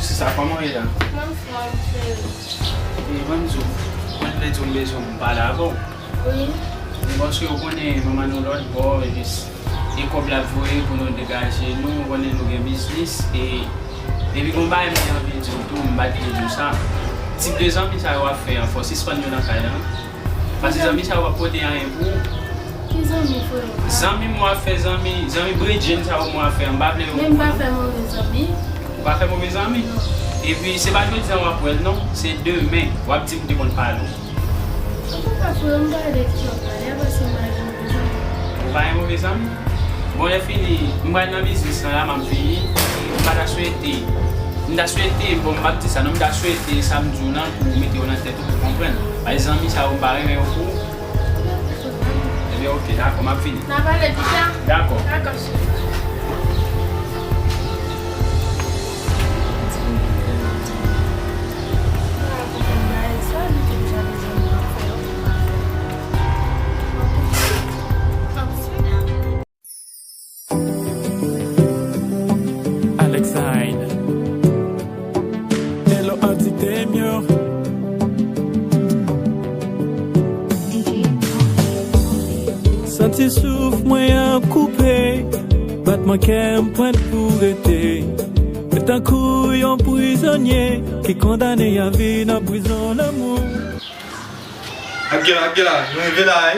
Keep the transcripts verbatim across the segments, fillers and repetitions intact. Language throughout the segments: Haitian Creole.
Sista, kòman w ye la? M anfòm, cheri. E, ban m di w, mwen vle di w m bezwen m pale avè w. Wi. Paske w konnen manman nou lòt bò, e jis, e kòb l ap voye pou nou degaje nou, w konnen nou gen biznis, e epi gon bagay m te anvi di w tou, m pa t vle di w sa. Tip de zanmi sa yo w ap fè an, fò w sispann yo nan kay la. Paske zanmi sa yo p ap pote anyen pou ou. Ki zanmi, frè? Zanmi m w ap fè, zanmi, zanmi bredjenn sa yo m w ap fè, m pa vle yo. Men m pa fè move zanmi. Ou pa fè move zanmi? Non. Epi, se pa jodi a w ap wè l non, se demen. W ap di m te konn pale w. Antouka, frè, m pa de ki w ap pale a, paske m pa gen move zanmi. Ou pa gen move zanmi? Bon, lè fini, m pral nan biznis lan la, m ap vini. M pa ta swete, m ta swete, bon, m p ap di sa non, m ta swete sa m di w lan pou w mete w nan tèt ou pou w konprann. Bay zanmi sa yo, m pa renmen yo pou ou. Ebyen, oke, dakò, m ap vini. N a pale pita. Dakò. Dakò, cheri. Alex Hyde. Hello, Auntie Temio. Santi souf mwen an koupe, batman kè m pwent pou rete. E tankou yon prizonye ki kondane a vi nan prizon lanmou. Ak gen la, ak gen la, nou rive la, wi.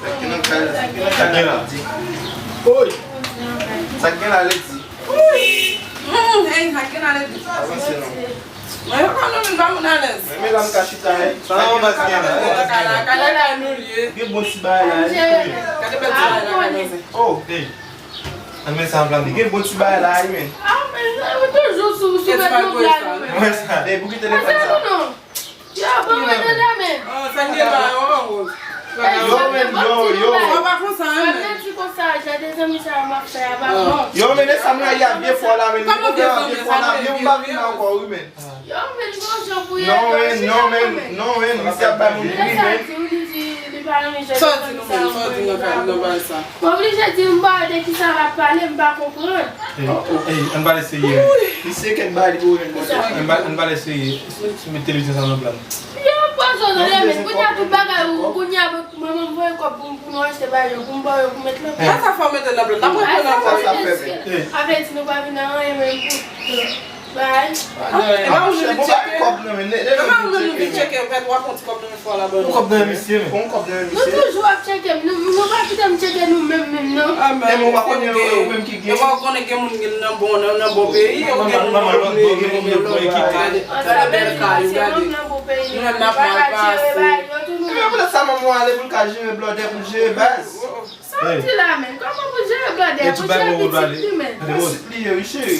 Sa k gen nan kay la, sa k gen nan kay la. Oy! Sa k gen la, Leti? Oy! Hmm, hey, sa k gen la, Leti? Avanse non. Mwen yo pa nan moun pa moun alèz. Mwen men la m ka chita, wi. Sa nan anba gen la. Kay la, kay la, kay nou l ye. Gen bon ti bagay la, wi. Gade bèl ti bagay la, kay nou. Oh, hey. Ann men sa m la. Gen bon ti bagay la, wi, men. Ah, men, ou toujou sou, sou bèt yo la, wi. Mwen sa. Ey, pou ki telefòn sa? Yo, bon, mwen nan men. Ah, sa gen la, yo, yo. Yo, men, yo, yo. Sa pa konsa, hein, men. Sa di konsa, jan de zanmi sa yo m ap fè a pa bon. Yo, men, de sa m rayi a vye fò la, men. Kòman vye zanmi sa, men? Yo, m pa vin la ankò, wi, men. Yo, men, bon jan pou yo. Non, men, non, men, non, men, misye ap bay moun pri, men. Sa di, li di, li pa renmen jan de zanmi sa yo. Sa di nou, men, sa di nan bagay sa. Mwen oblije di m pa de ki sa l ap pale, m pa konprann. Ey, ey, ann pale serye. Misye kèk bagay li pou jwenn konsa. Ann pa-, ann pale serye. Sou met televizyon sa nan plan. Yo, pran zòrèy, men kounye a tout bagay ou, kounye a manman m voye kòb pou, pou nou achte bagay yo, pou m ba yo, pou met nan plan. Sa sa fè w mete nan plan? N ap reponn ankò. Sa sa fè, men. A vle di nou pa vin nan anyen menm pou. Bay. Ah, non, e pa ou menm ki tcheke. E pa ou menm ki tcheke, pèt w ap pran ti kòb nan men fò la ban nou. Yon kòb nan men misye, men. Yon kòb nan men misye. Nou toujou ap tcheke m. Nou, nou pa kite m tcheke nou menm, menm, non. Ah, men ou pa konnen ou menm ki gen. E pa ou konnen gen moun ki nan bon, nan, nan bon peyi, ou gen moun nan bon peyi, gen moun nan bon peyi. Gade, gade bèl kay ou, gade. Nou menm n ap mal pase. E men poutèt sa manman w ale pou l ka jere blòdè, pou l jere baz. Sa w di la menm? Kòman pou jere blòdè? Pou jere pitit li menm? Pitit li ye, wi, cheri.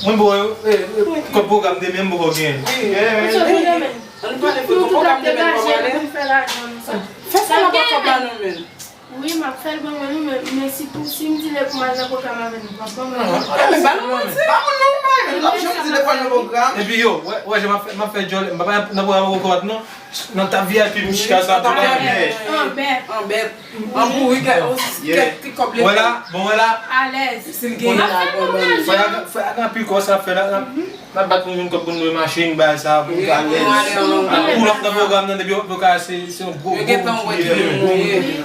Mwen ba w, eh, eh, kòb pwogram demen, m poko genyen. Wi, eh, eh. Ann pale pou pwogram demen, nou pral fè lajan nou sa. Fè sa nan pòt la nou menm. Wi, m ap fè l ban mwen, wi, men, men si pou, si m di l pou m al nan pwogram avè nou, p ap ban mwen. Ah, men ba l manti. Ba moun nan, wi, men l ap janm di l pou al nan pwogram. Epi yo, wè, wè, jan m ap fè, m ap fè djòl, m pa nan pwogram ankò non. Nan tap V I P m chita sa tou la. An bèt. An bèt. An bourik, kèk ti kòb letan. Wè la, bon, wè la. Alèz. Si l genyen la, bon, bon. Fè a, fè a gen anpil kòb sa fè la, la. N ap bat pou nou jwenn kòb pou nou lwe machin, bagay sa, pou nou ka alèz. Pou lòt nan pwogram nan, depi yo ka, se, se yon gwo, gwo moun ki leve, men.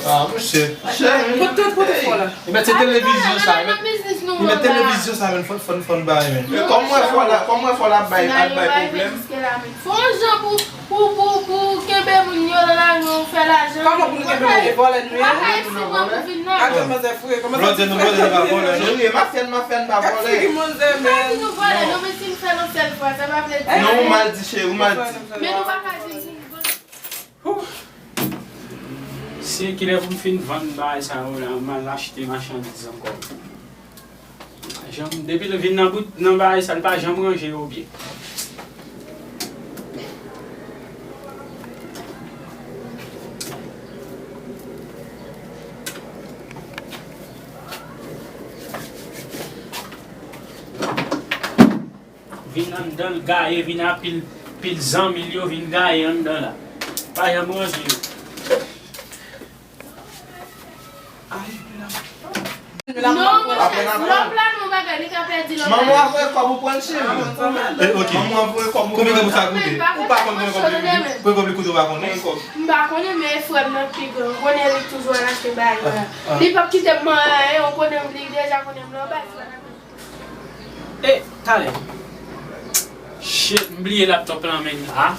Ah, monchè. Pote, pote fò la. Li met se televizyon sa, li met, li met televizyon sa, men, fò, fò, fò n bay, men. Men kòm mwen fò la, kòm mwen fò la bay, ap bay pwoblèm. Fò yon jan pou, pou, pou, pou kenbe moun yo nan lari an, fè lajan. Kòman pou nou kenbe moun? E vòlè nou ye? Pa ka eksplike pou vin nan. Gade manzè fou, kòman sa? Blòdè nou, blòdè nou pa vòlè, non. Cheri, mafya n, mafya n pa vòlè. Eksplike manzè, men. Pa di nou vòlè, non, men si n fè l yon sèl fwa, sa pa vle di. Non, ou mal di, cheri, ou mal di. Men nou pa ka di moun vòlè. Se kilè pou m fin vann bagay sa yo la, m al achte machandiz ankò. Janm, depi l vin nan bout, nan bagay sa, l pa janm ranje yo byen. Vin anndan l gaye, vin a pil, pil zanmi l yo vin gaye anndan la. Pa janm ranje yo. Non, monchè, lòm la nan bagay, li ka pèdi lòm la. Manman w ap voye kòb ou pran cheri. Eh, ok. Manman w ap voye kòb ou pran. Konbyen kòb sa koute? Ou pa konn konbyen kòb li, konbyen kòb li koute, ou pa konnen. M pa konnen, men frè m nan pi gran. Ou konnen li toujou al achte bagay la. Li p ap kite m manyen anyen, ou konnen li deja konnen m nan bay frè m. E, talè. Shit, m bliye laptop lan, men. Ah.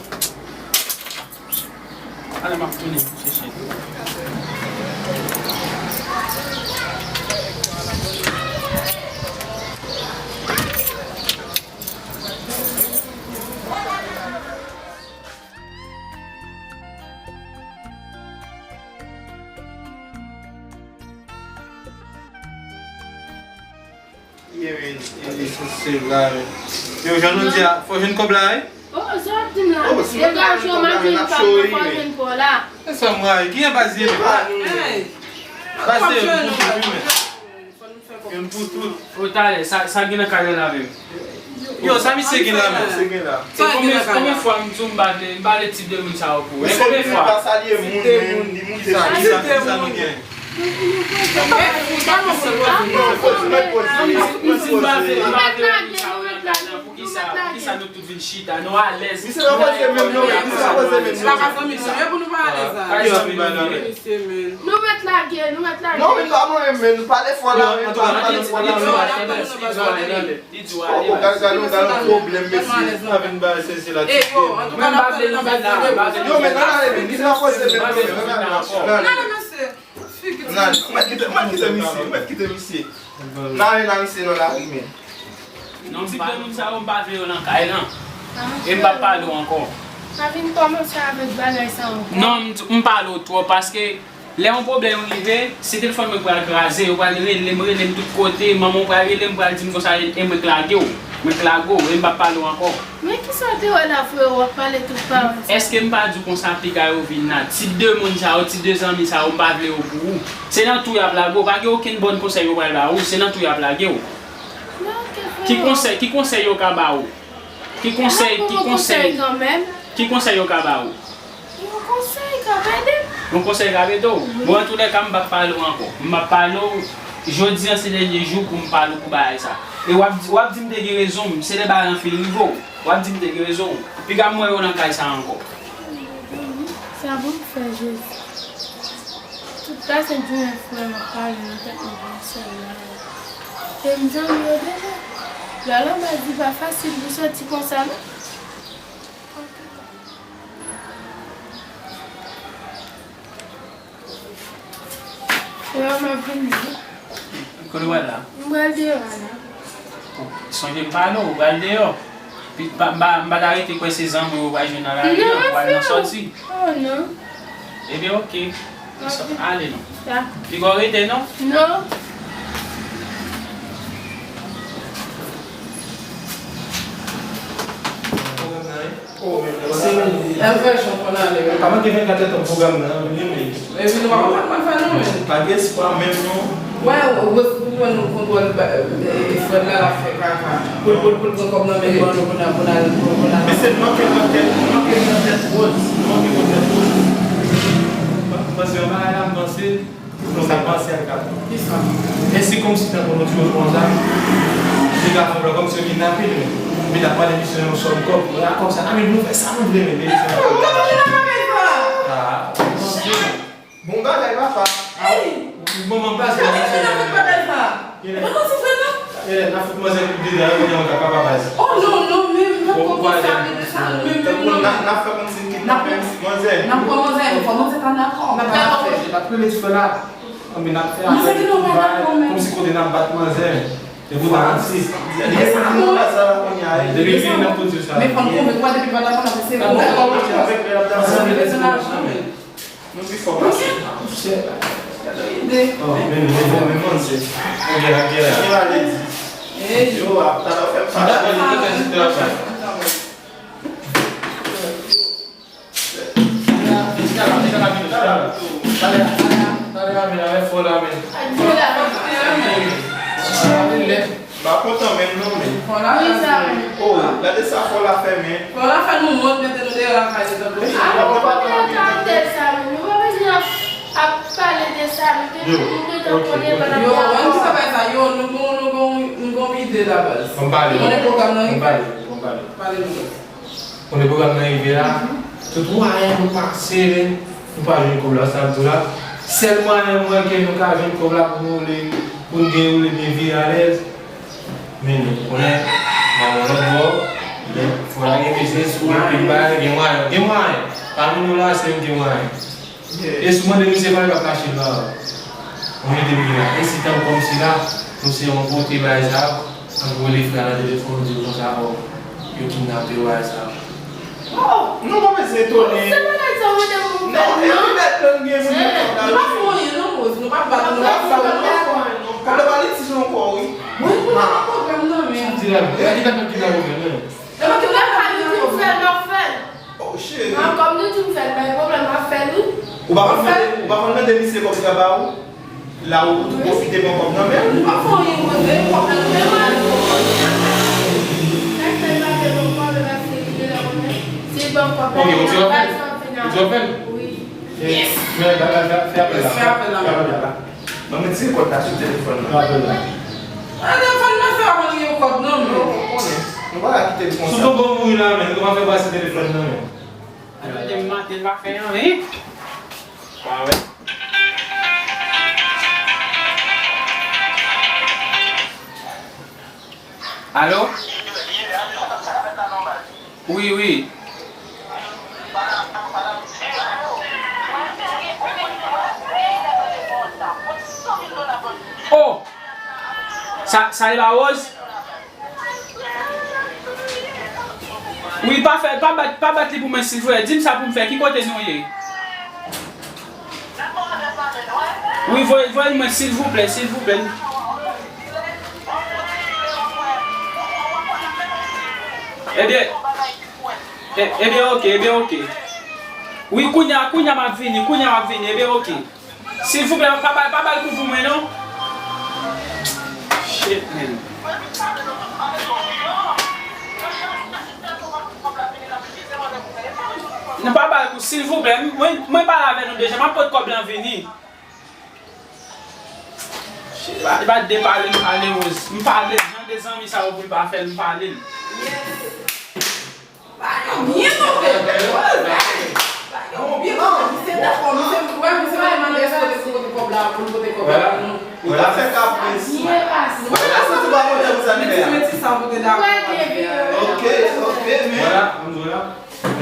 Ale, m ap tounen chèche. Ye, men, e, e, se, se la, men. Yo, jan nou di a, fò jwenn kòb la, wi. Oh, sa w ap di m la? Oh, si nou pa jwenn kòb la, men, n ap choyi, men. Fò jwenn pa w la. Se sa m rayi. Ki jan baz ye, men? Baz ye, men. Youn pou tout. O, talè, sa, sa gen nan kay la menm? Yo, sa misye gen la menm? Misye gen la. E konbyen, konbyen fwa m di w m pa vle, m pa vle tip de moun sa yo pou ou? E konbyen fwa? Pa salye moun, men, di moun se sa, ki sa, ki sa nou gen? M di m pa vle, m pa vle moun sa yo nan kay la. Poukisa, poukisa nou tout vin chita, nou alèz. Misye pa poze menm non, misye pa poze menm non. Misye pa poze menm non. Nou mèt lage, nou mèt lage. Non, men pa mwen menm, men pale fò la, men pale fò la, men. Li di w ale. Oh, gade, gade, gade yon pwoblèm, mesye. Sa vin ba sezi la. Yo, men nan ale, men, misye pa poze menm non, men nan ale. Nan ale, mesye. Nan ale, ou mèt kite, ou mèt kite misye, ou mèt kite misye. Nan ale, nan misye, nan lari, men. Non, m pa, moun sa yo, m pa vle yo nan kay lan. E m p ap pale w ankò. Pa vin kòmanse avèk bagay sa ankò. Non, m, m pale w twòp paske lè yon pwoblèm rive, se telefòn mwen k pral kraze, yo pral rele m, rele m tout kote, manman w pral rele m, pral di m konsa, e mwen k lage w, mwen k lage w, e m p ap pale w ankò. Men kisa w te wè la, frero, w ap pale tout pawòl sa? Èske m pa di w konsa piga yo vin la? Tip de moun sa yo, tip de zanmi sa yo, m pa vle yo pou ou. Se nan tou y ap lage w, pa gen okenn bòn konsèy yo pral ba ou, se nan tou y ap lage w. Ki konsèy, ki konsèy yo ka ba ou? Ki konsèy, ki konsèy, ki konsèy yo ka ba ou? Yon konsèy k ap ede m. Yon konsèy k ap ede w? Bon, antoulèka, m p ap pale w ankò. M p ap pale w. Jodi a se dènye jou pou m pale w pou bagay sa. E w ap di, w ap di m te gen rezon, se lè bagay lan fin rive w. W ap di m te gen rezon. Piga m wè yo nan kay sa ankò. Sa bon m fè, Jezi. Tout pasen jounen frè m ap pale nan tèt mwen konsa la. E m zanmi yo deja. Lè lanmè di pa fasil pou soti konsa non. Frè m ap vini wi. Kote w al la? M pral deyò a la. Sonje m pale w, ou pral deyò. Pi, pa, m pa, m pa ta rete kwè se zanmi w ou pral jwenn nan lari an, ou pral nan sòti. Oh non. Ebyen, oke. Ale non. Piga w rete non? Non. Pwogram nan, wi. Oh, men, se, pa manke vennkat èdtan pwogram nan, wi, men. Epi nou pa konn sa k pral fè non, men. Pa gen espwa menm non. Wè, wè, wè, nou kontwòl, e, frè m la, l ap fè kaka. Pou l, pou l, pou l pran kòb nan men nou, pou n al, pou n al, pou n al. Men se manke nan tèt, manke nan tèt Rose, manke nan tèt Rose. Mwen panse yon bagay la, m panse. Non, sa panse ak gato. Kisa? Men se kòmsi tankou nou di yo konsa, li ka fè kòmsi yo kidnape l, men. Men l ap pale misye yon sòm kòb. Konsa, a, men nou fè sa nou vle, men, men misye. Bon bagay, papa. Manman pa se bagay. Genlè n ap fout manzè kout dedan, yo konnen mwen ka papa baz. Oh non, non, men m poko konsa, men de sa, men, men, non. N ap, n ap fè kòmsi n kidnape manzè. N ap pran manzè, men fò manzè ta dakò. N ap dakò. N ap rele ti frè la. Anben n ap fè afè, kòmsi kote n ap bat manzè. Depi w ta ranse. Depi vini n ap tou di w sa. Men fò n konvenk mwen depi l pa dakò n ap eseye konvenk. Ansanm de lajan, men. Nou pi fò pase. Chè. Gade yon ide. Oh, men, men, men, men, men, se. Gen la, gen la. Gen la, gen la. Yo, ap, talè w fè m fache. Talè a vin avèk fò la, men. M pa kontan menm non, men. Oh, gade sa fò la fè, men. Fò la fè nou wont, mete nou deyò lakay yo tankou chat. Wi, nou pa t anvi. Ap pale de sa, nou te, nou te konnen pandan. Yo, wè nou sa bay Nou, nou gon, nou gon ide la baz. Bon, pale. Konnen pwogram nan rive. Bon, pale, bon, pale. Pale nou. Konnen pwogram nan rive a. Tout mwayen nou pase, nou pa jwenn kòb la, sa m di w la. Sèl mwayen m wè ke nou ka jwenn kòb la pou nou le, pou n gen, ou le byen viv alèz. Men nou konnen, nan yon lòt bò, men fò la gen biznis, ou gen pil bagay, gen mwayen, gen mwayen. Pami nou la, se yo gen mwayen. E si w mande misye pale, l ap kache l ba ou. Mwen mete m la. E si tankou kòmsi la, nou se yon kote bagay sa yo, tankou rele frè a nan telefòn, di l konsa, o, yo kidnape w bagay sa yo. Oh, nou pa bezwen etone. Se bagay sa w mande m pou fè. Non, e pi bèt nan gen moun nan kòb la. Nou pa fè anyen non, Rose. Nou pa bat, nou pa fè anyen non. Kòb la pa litij ankò, wi. Mwen, mwen pa pwoblèm nan, men. Sa di la, e ki bèt nan kidnape w, men. E mwen ki bèt nan kidnape w, men. Oh, cheri. Non, kòm nou di m fè l, pa gen pwoblèm, m ap fè l, wi. Ou pa konn mande, ou pa konn mande misye kòb li ka ba ou? La ou, ou pwofite pran kòb nan men l. M pa fè anyen, mwen, men kòb nan men mwen. Sa k fè l pa vle ban m kòb la, paske li genlè konnen si l ban m kòb la, li ap bay sa m fè nan. Ok, ou ti refè l? Ou ti refè l? Wi. Yes. Men, ba, ba, ba, fè apèl la. Fè apèl la. Fè apèl la. Ban m retire kòd la sou telefòn nan. Fè apèl la. A, telefòn nan fè avan li gen kòd nan men. Non, ou konnen. Nou pa ka kite l konsa. Sou tonton mouri la, men. Li kòman fè pase telefòn nan men. Atande m maten, l pa fè anyen. Pa wè. Alo? Wi, wi. Oh! Sa, sa e la Rose? Wi, pa fè, pa bat, pa bat li pou mwen, silvouplè. Di m sa pou m fè. Ki kote nou ye? Wi, voye, voye l mwen, silvouplè, silvouplè. Ebyen, e, ebyen, oke, ebyen, oke. Wi, kounya, kounya m ap vini, kounya m ap vini, ebyen, oke. Silvouplè, pa ba, pa ba l kou pou mwen, non. Shit, man. Non, pa ba l kou, silvouplè. Mwen, mwen pale avè nou deja, m ap pot kòb lan vini. Shit, pa, pa depale m, pale Rose. M pale, jan de zanmi sa yo pou l pa fè l, m pale l. Bagay yo byen tonbe. Bagay yo byen tonbe. Misye dakò, misye, wè, misye pa mande èske w te sou kote kòb la, pou l pote kòb la pou nou. Ou ta fè kapris. Byen pase. Mwen ta santi w pa kontan pou sa l fè a. Meti, meti sa w pote dakò. Wè, byen, byen. Ok, ok, men. Vwala, m di w la.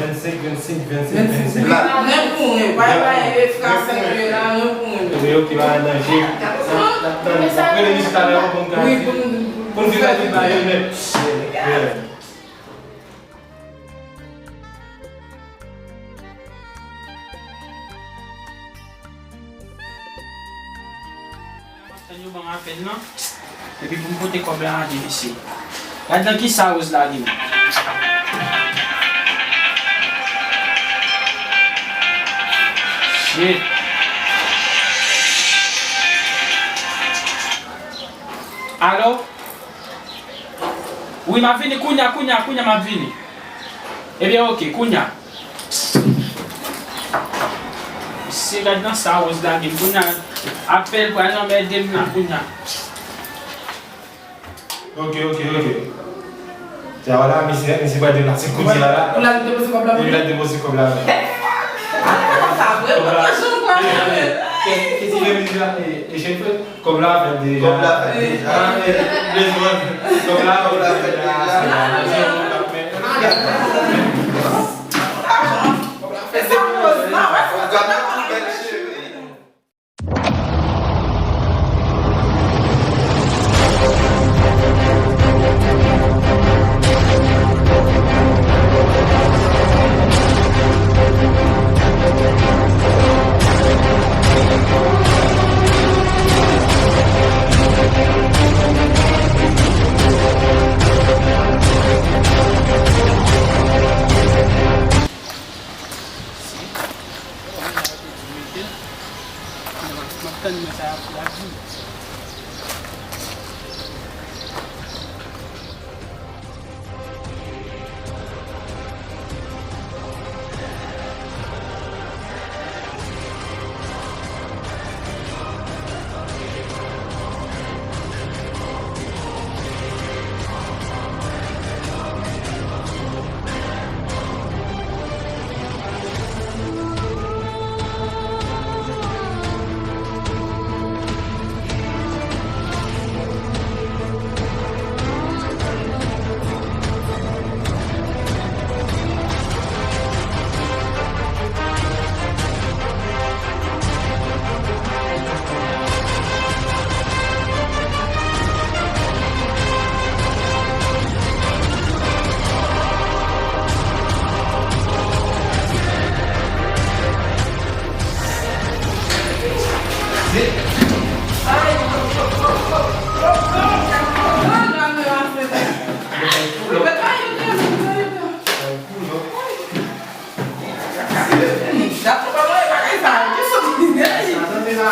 Vennsenk, vennsenk, vennsenk, vennsenk. Ren pou ren. Bay, bay, e frè senk yo la, ren pou ren. Yo ki pa an danje. N ap, n ap, n ap rele misye talè, pou n ka di. Wi, pou n, pou n vin fè tout bagay nèt. Yeah. M ap tann yo ban m apèl nan. Epi pou m pote kòb la a de mesye. Gad nan kisa Rose lage m. Shit. Alo? Wi, m ap vini kounya, kounya, kounya m ap vini. Ebyen, oke, kounya. Mesye, gad nan sa Rose lage m kounya. Apèl pral anmède m la kounya. Oke, oke, oke. Sa wè la, misye, misye pral deplase kounya la. Ou la depoze kòb la pou li? Ou la depoze kòb la. Kòb la. Kòb la. Kòb la fèt deja. Kòb la fèt deja. Ah, eh, Blaze One. Kòb la, kòb la fèt deja. Kòb la fèt deja. Kòb la fèt deja. M ap tann mwen sa y ap, y ap vini.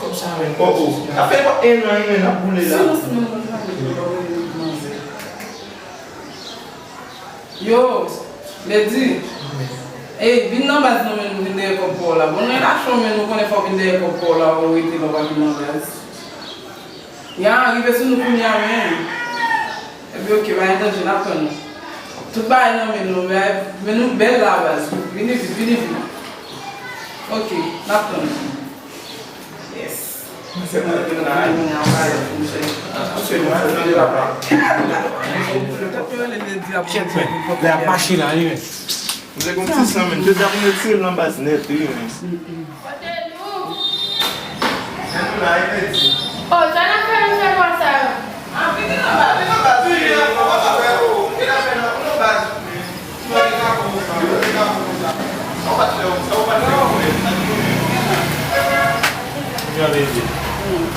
Kòb sa, men. Oh, oh. Sa fè en an, en an, n ap boule la. Silans, men, mwen, mwen, mwen, mwen, mwen. Yo, Lady. Ey, vin nan baz non, men nou vin dèyè kòb pa w la. Bon, nou lachon, men nou konnen fò w vin dèyè kòb pa w la, ou rete la, w pa vin nan baz. Ya, rive sou nou kounye a, men. Epi, oke, pa gen danje, n ap tann nou. Tout bagay nan men nou, men, men nou bèl la, baz. Vini vit, vini vit. Oke, n ap tann nou. Yes. Chèk, men. Lè ap mache la, wi, men. Ou te gon ti san, men. Jodi a pou nou retire l nan baz nèt, wi, men. Kote nou? Men nou la, e Lady. Oh, sa n ap fè nan fè bwa sa yo? Ah, vini nan baz, vini nan baz, wi, men. Ou pa ka fè, ou, ou te ka fè nan, nan baz. Jan Lady.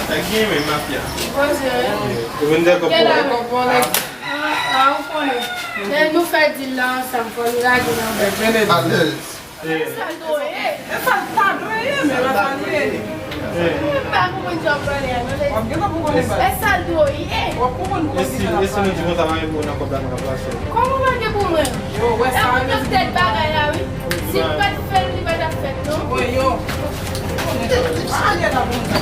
Sa gen, men, mafya. Poze, wi. Ou vin dèyè kòb pou w la. Ah, ah, ou konnen. Lè nou fè dil la ansanm, fò nou lage nan bèk. Alèz. E sa l dwe ye. E sa l ta dwe ye, men pa sa l ye. M pa konprann jan w pale a, non, Lady. W ap gen tan pou konnen baz. E sa l dwe ye. W ap konprann pou konnen sa l ap pale. E si nou di konsa pa gen pou w nan kòb la, nou ka plase. Kòman pa gen pou mwen? Yo, wè sa, e mwen k ap tèt bagay la, wi. Si m pa t fè l, li pa t ap fèt, non. Wè, yo. Ou konnen sa. Pa ale la, bon.